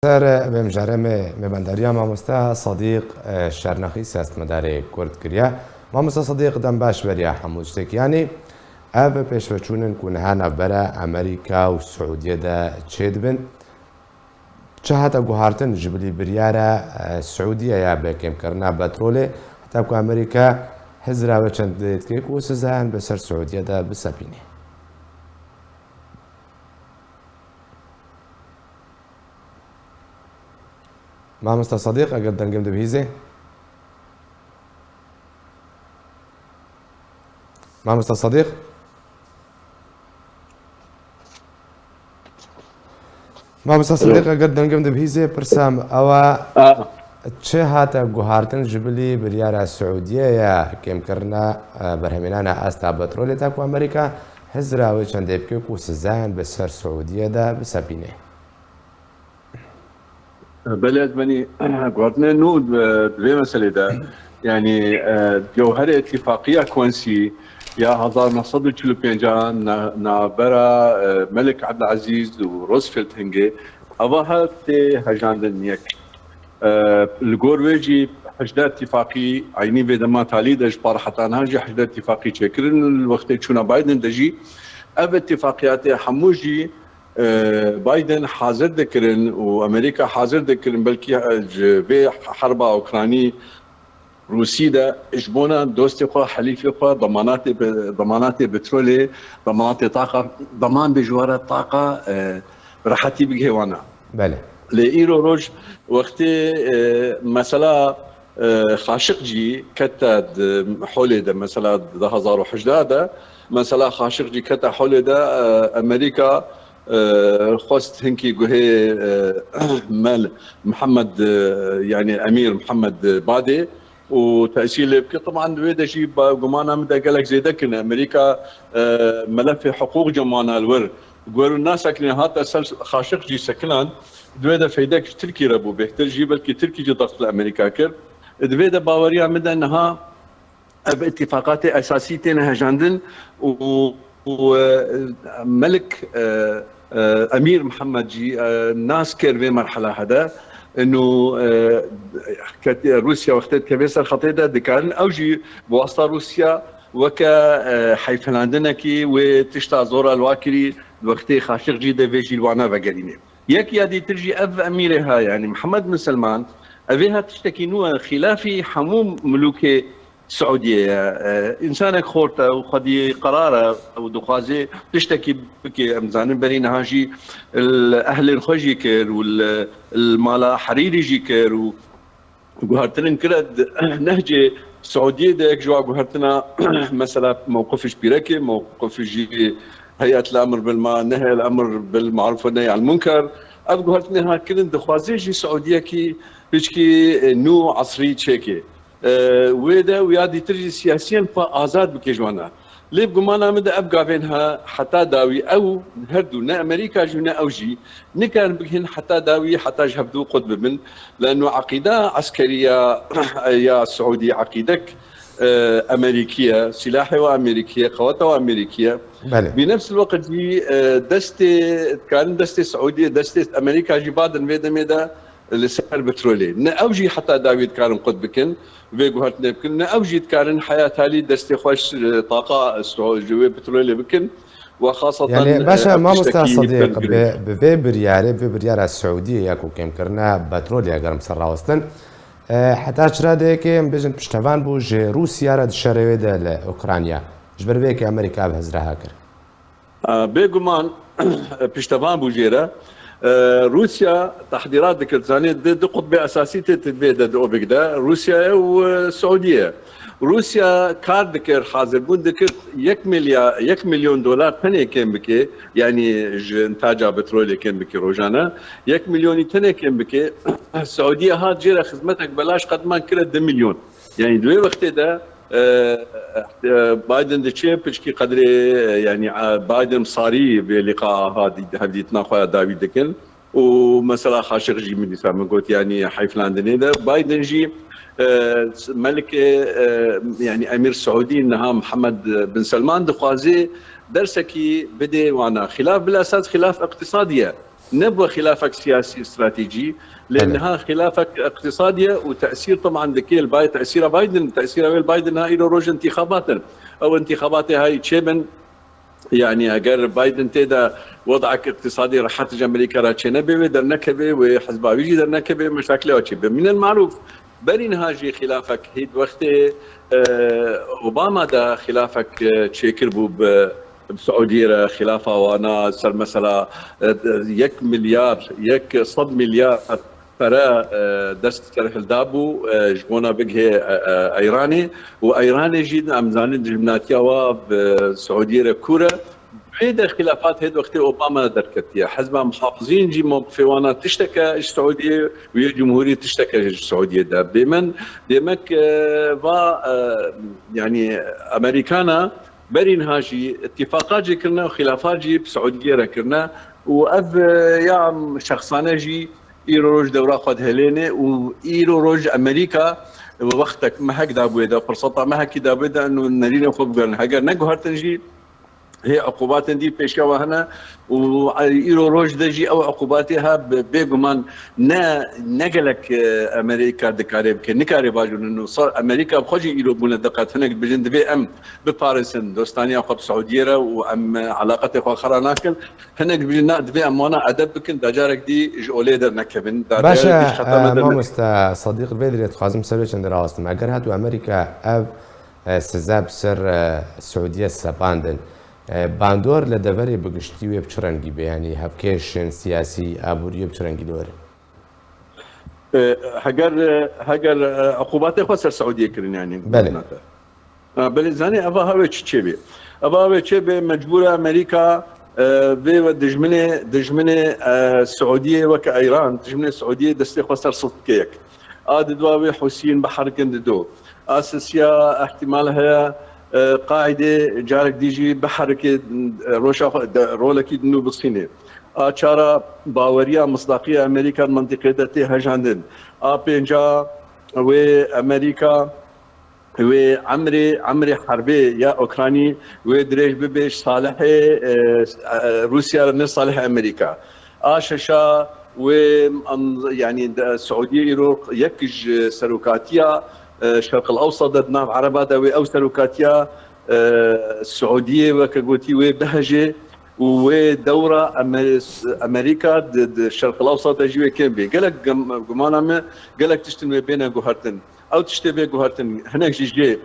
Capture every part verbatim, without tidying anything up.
Ser vê mijarê me mêvendariya mamoste Sadiq, e, Şernaxî, siyasetmedarê Kurd kiriye. Mamoste Sadiq, dem baş beriya hemû tiştekî. Yanî ev pêşveçûn in ku niha navbera Amerîka û Siûdiyê de çêdibin. Çi hate guhartin ji bilî biryara, e, Siûdiyê ya bi kêmkirina petrolê, heta ku Amerîka hizra wê çendê dike ku sizayan bi ser Siûdiyê de bisepîne? Mamosta Sadiq, eger dengim dibihîzê. Mamosta Sadiq? Mamosta Sadiq, eger dengim dibihîzê, pirsam ewa, çi hate guhartin ji bilî biryara Siûdiyê ya kêmkirina, e, berhemînana asta petrolê ta ku Amerîka hizra wê çendê bike ku sizayan bi ser Siûdiyê de bisepîne? Belê, ez benî guhartinê nû di, di vê meselê de, yanî, e, cewherê îtîfaqiya Quincy ya hezar neh sed û çil û pênc na-, navbera, e, Melik Abdulazîz û Roosevelt hingê, eva hat tê hejandin yek. E, li gor wê jî hejdeh îtîfaqî eynî vê dema talî de ji par heta niha jî hejdeh îtîfaqî çêkirin. Li wextê çûna Biden de jî ev îtîfaqiyatê hemû jî e, Biden hazir dikirin û Amerîka hazir dikirin, belkî, e, ji vê herba Ukraynî Rûsî de ji bona dostê xwe, helîfê xwe, demanatê bi-, demanatê petrolê, demanatê taqa, deman bê ji we re taqa, e, bi rehetî bigihê wana. Belê. Lê îro roj wextê, e, mesela, e, Xaşiqcî kete di holê de, mesela di du hezar û hejdeh de, mesela Xaşiqcî kete holê de, e, Amerîka, e, xwest hinkî guhê, e, Mel Mihemed, e, yanî Emîr Mihemed Badê û tesîr lê bike. Teban di wê de jî ba-, gumana min de gelek zêde kirine. Amerîka, e, melefê hiqûq cemana li wir, ku wir nasekine hate ser Xaşiqcî sekinan, di wê de feydek ji Tirkî re bû bêhtir jî, belkî Tirkî jî dest li Amerîka kir. Di vê de baweriya min de niha ev îtîfaqatê esasî têne hejandin û, û, e, Melik, e, e, Emîr Mihemed jî, e, nas kir vê merhela hede. Ino, e, ket-, Rûsya wextê dikeve ser xetê de dikarin ew jî bi wasta Rûsya weke, e, heyflandinekî wê tişta zora li wa kirî di wextê Xaşiqcî de vê jî li wana vegerîne. Yek ya dîtir jî ev emîrê ha, yanî Mihemed bin Selman, ev ê ha tiştekî nû e, xîlafî hemû milûkê Siûdiyê ye. E, însanek xort e û xwedî qerar e û dixwaze tiştekî bike. Em zanin berî niha jî li ehlên xwe jî kir û li, li mala Herîrî jî kir û guhertinin kire di nehcê Siûdiyê de. Yek ji wa guhertina mesela mewqif ji pîrekê, mewqif ji heyet el emr bil ma-, nehy el emr bil maruf ve nehy el munker. Ev guhertinê ha kirin, dixwaze jî Siûdiyekî piçkî, e, nû esrî çêke. E, wê de û ya dîtir jî siyasiyen xwe azad bike ji wana. Lê bi gumana min de ev gavên ha heta dawî ew her du, ne Amerîka jî ne ew jî, nikarin bigihên heta dawî, heta ji hevdu qut bibin. Leno eqîda eskeriya ya Siûdî eqîdek, e, Amerîkî ye, sîlahê we Amerîkî ye, qeweta we Amerîkî ye. Belê. Bi nefs el weqt jî, e, destê, dikarin destê Siûdî, destê Amerîka jî badin vê demê de li ser petrolê. Ne ew jî heta dawî dikarin qut bikin, vê guhertinê bikin, ne ew jî dikarin heya talî destê xwe ji, e, taqa, e, ji wê petrolê bikin. Ve xaseten, Yanî, e, baş e, ev mamosta tiştekî Sadiq, pir girîng bi, e. Bi vê biryarê, bi vê biryara Siûdiyê ya ku kêmkirina petrolê ya germ ser rawestin, e, heta çira dê yekê, em bêjin, piştevan bû ji Rûsya re di şerê wê de li Ukrayna. Ji ber vê yekê Amerîka ev hizra ha kir. E, bêguman, piştevan bû jê re. E, Rûsya tehdîrat dikir, zanê di, di qutbê esasî tê, tê vê de, di OPEC de, Rûsya ye û, e, Siûdiye ye. Rûsya kar dikir, hazirbûn dikir, yek milya-, yek milyon dolar tenê kêm bike, yanî ji intaca petrolê kêm bike rojane, yek milyonî tenê kêm bike. Siûdiye hat jê re xizmetek belaş qedman kire du milyon. Yanî di wê wextê de, e, e, Biden diçe piçkî qedrê, e, yanî, e, Biden sarî vê lîqa ha dî-, hevdîtina xwe ya dawî dikin. Û mesela Xaşiq jî min dîsa min got, yanî heyflandinê de Biden jî, e, Melikê, e, yanî Emîr Siûdî niha Mihemed bin Selman dixwazê dersekî bidê wana. Xilaf bilesas xilaf iqtisadî ye. Nebû xilafek siyasî, stratejî, lê Belê. niha xilafek iqtisadî ye û tesîr teban dike li bay tesîra Biden, tesîra wê li Biden ha îro roj intixabat in. Ew intixabatê hay çêbin, yanî eger Biden tê de wedek iqtisadî rehet ji Amerîka re çênebe, wê dernekeve, wê hizba wî jî dernekeve, meşakilê ew çêbe. Mînel Marûf, berî niha jî xilafek hêt wextê, e, Obama de xilafek, e, çêkir bû bi, bi Siûdiyê re, xilafa wana ser mesela, e, yek milyar, yek sed milyar pere, e, dest ser hilda bû, e, ji bona bigihê, e, e, Îranê û Îranê jî em zanin dijminatiya wa bi Siûdiyê re kûr e. Vê de xilafat hêt wextê Obama derketiye. Hizba muhafizîn jî mewqifê wana tişteke ji Siûdiyê û yê cumhurî tişteke ji Siûdiyê de. Bê min, demek, e, va, e, yanî Amerîkana berî niha jî îtîfaqa jî kirine û xilafat jî bi Siûdiyê re kirine û ev, e, ya şexsane jî îro roj dewra xwe dihêlêne û îro roj Amerîka wextek mehek dabûye de, firseta mehekî dabûye de, û nerînê xwe biguherin. Heger neguhertin jî, hê uqubatên dî pêşiya we hene û îro roj de jî ew uqubatê ha bi-, bêguman ne, ne gelek, e, Amerîka dikare bike, nikare bajûnin û sa-, Amerîka bi xwe jî îro bûne diqet. Hinek dibêjin divê em biparisin dostaniya xwe bi Siûdiyê re û em, e, eleqetê xwe xera nakin. Hinek dibêjin na, divê em wana edeb bikin, da carek dî ji olê dernekevin. Da Baş e, carek dî ji xeta me e, derne- mamoste Sadiq, vê dirê dixwazim ser wê çend rawastim. Eger hatu Amerîka ev, e, size bi ser, e, Siûdiyê sepandin, e, bandor li deverê bi giştî wê bi çi rengî be? Yanî hevkêşên siyasî, aborî wê bi çi rengî li were? E, heger, e, heger, e, uqubatê xwe ser Siûdiyê kirin, yanî Belê. Ha, belê, zanî, eva ha wê çi çêbê? Eva ha wê çêbê, mecbûr e Amerîka, e, vê ve dijminê, dijminê, e, Siûdiyê weke Îran, dijminê Siûdiyê destê xwe ser sif bike yek. A di dua wê Hûsiyên biherikin dido. A sisiya ihtimal heye, e, Qaîdê carek dî jî biherike, e, roşa xwe, de, rolekî din û bisînê. A çara baweriya, misdaqiya Amerîka di mentiqê de tê hejandin. A pênca wê Amerîka wê emrê, emrê herbê ya Ukraynî wê dirêj bibe ji salihê, e, e, Rûsya re, ne salihê Amerîka. A şeşa wê, em, yanî de, Siûdiyê îro yek ji serokatiya, e, Şerqil Ewsat de, di nav Ereba de wê ew serokatiya, e, Siûdiyê weke gotî wê bihejê û wê dewra Amer-, Amerîka di, di Şerqil Ewsat de jî wê kêm bê. Gelek gem-, gumana me, gelek tiştin wê bêne guhertin. Ew tiştê bê guhertin, hinek jî jê,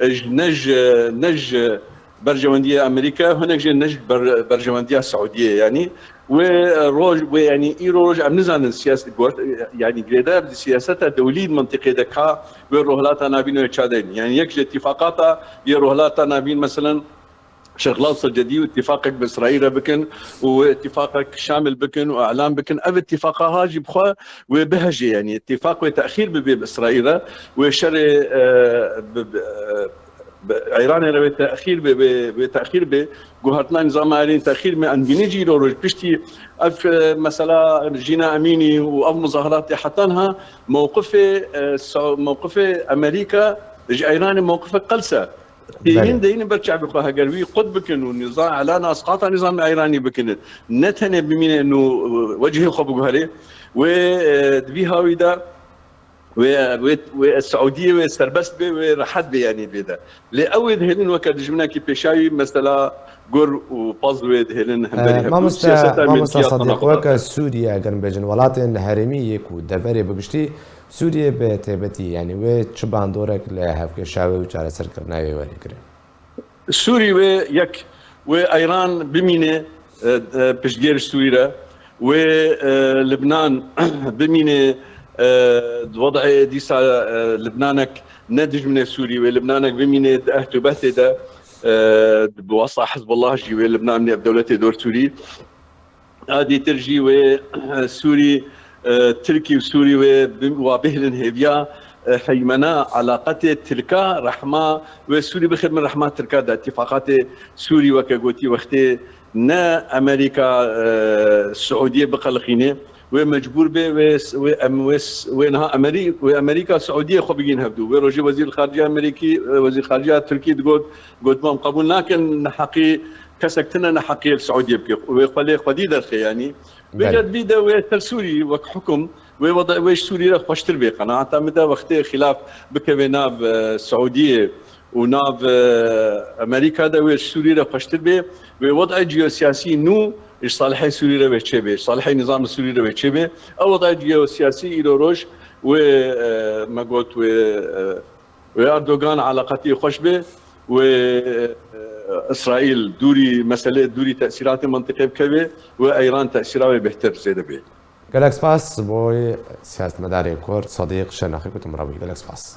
ji, ne ji, ne ji berjewendiyê Amerîka, hinek jî ne ji ber-, berjewendiya Siûdiyê, yanî wê roj, wê, yanî îro roj em nizanin siyas-, guhert-, yanî girêdayî siyaseta dewlî di mentiqê de ka wê Rojhilata Navîn wê çadeyn. Yanî yek ji îtîfaqata yê Rojhilata Navîn, meselen, Şerqil Ewsat cedî û îtîfaqek bi Îsraîl re bikin û wê îtîfaqek Şamil bikin û îlan bikin. Ev îtîfaqa ha jî bi xwe wê bihejê, yanî îtîfaq wê texîr bibe bi Îsraîl re, wê şerê, e, bi, bi, e, bi Îranê re wê texîr be, wê, wê texîr be. Guhertina nîzama erên texîr me, em dibînin jî îro roj piştî ev, e, mesela Jîna Emînî û ev muzahiratê heta niha mewqifê, e, Sa-, mewqifê Amerîka ji Îranê mewqifek qels e. Têhîn Belê. deynin ber çavê xwe, heger wî qut bikin û nîza-, îlana isqata nîzama Îranî bikin, ne tenê bimîne û, e, wecihê xwe biguherê, wê, e, di vî hawî de wê, wê, wê Siûdiyê wê serbest bê, wê rehet bê, yanî bê de. Lê ew wê dihêlin weke dijminekî pêşawî, mesela gur û pez wê dihêlin hemberî E, hev. Mamoste, siyaseta Mamoste Sadiq, weke Sûriye, eger bêjin welatên herêmî yê ku deverê bi giştî Sûriyê bi taybetî, yanî wê çi bandorek li hevkêşa wê û çareserkirina wê were kirin? Sûrî wê yek, wê Îran bimîne, e, e, piştgêr ji Sûrî re, wê, e, Libnan bimîne, e, di wed'ê dîsa, e, Libnanek ne dijminê Sûrî, wê Libnanek bimîne di ehd û behdê de, e, bi wesa Hizbullah jî wê Libnan bimîne bi dewletê dor Sûrî. A dîtir jî wê, e, Sûrî, e, Tirkî û Sûrî wê bi-, wa bihêlin hêviya, e, heymena, elaqetê Tirka, rehma wê Sûrî bixin rehma Tirka de, îtîfaqatê Sûrî weke gotî wextê ne Amerîka, e, Siûdiyê biqelixîne, wê mecbûr bê, wê s-, wê em, wê s-, wê niha Amerî-, wê Amerîka Siûdiyê xwe bigîn hevdû. Wê rojê Wezîr Xariceya Amerîkî, e, Wezîr Xariceya Tirkî digot, got, em qebûl nakin neheqî Kesek tune neheqiyê li Siûdiyê bike. Wê xwe lê xwedî derxe yanî. Vêca divî de wê ser Sûrî wek hukum wê weda wê ji Sûrî re xweştir bê. Qenaeta min de wextê xîlaf bikeve nav e, Siûdiyê û nav e, Amerîka de wê ji Sûrî re xweştir bê. Wê wedayê ciyosiyasî nû ji salihê Sûrî re wê çêbê. Ji salihê nîzama Sûrî re wê çêbê. Ew wedayê ciyosiyasî îro roj wê e, me got wê e, wê Erdogan eleqetî xweş bê. Wê e, Îsraîl dûrî meselê dûrî tesîratê mentiqê bikeve. Wê Îran tesîra wê bêhtir zêde bê. Gelek spas boy siyasetmedarê Kurd Sadiq Şenaxî ku tu min re bûyî. Gelek spas.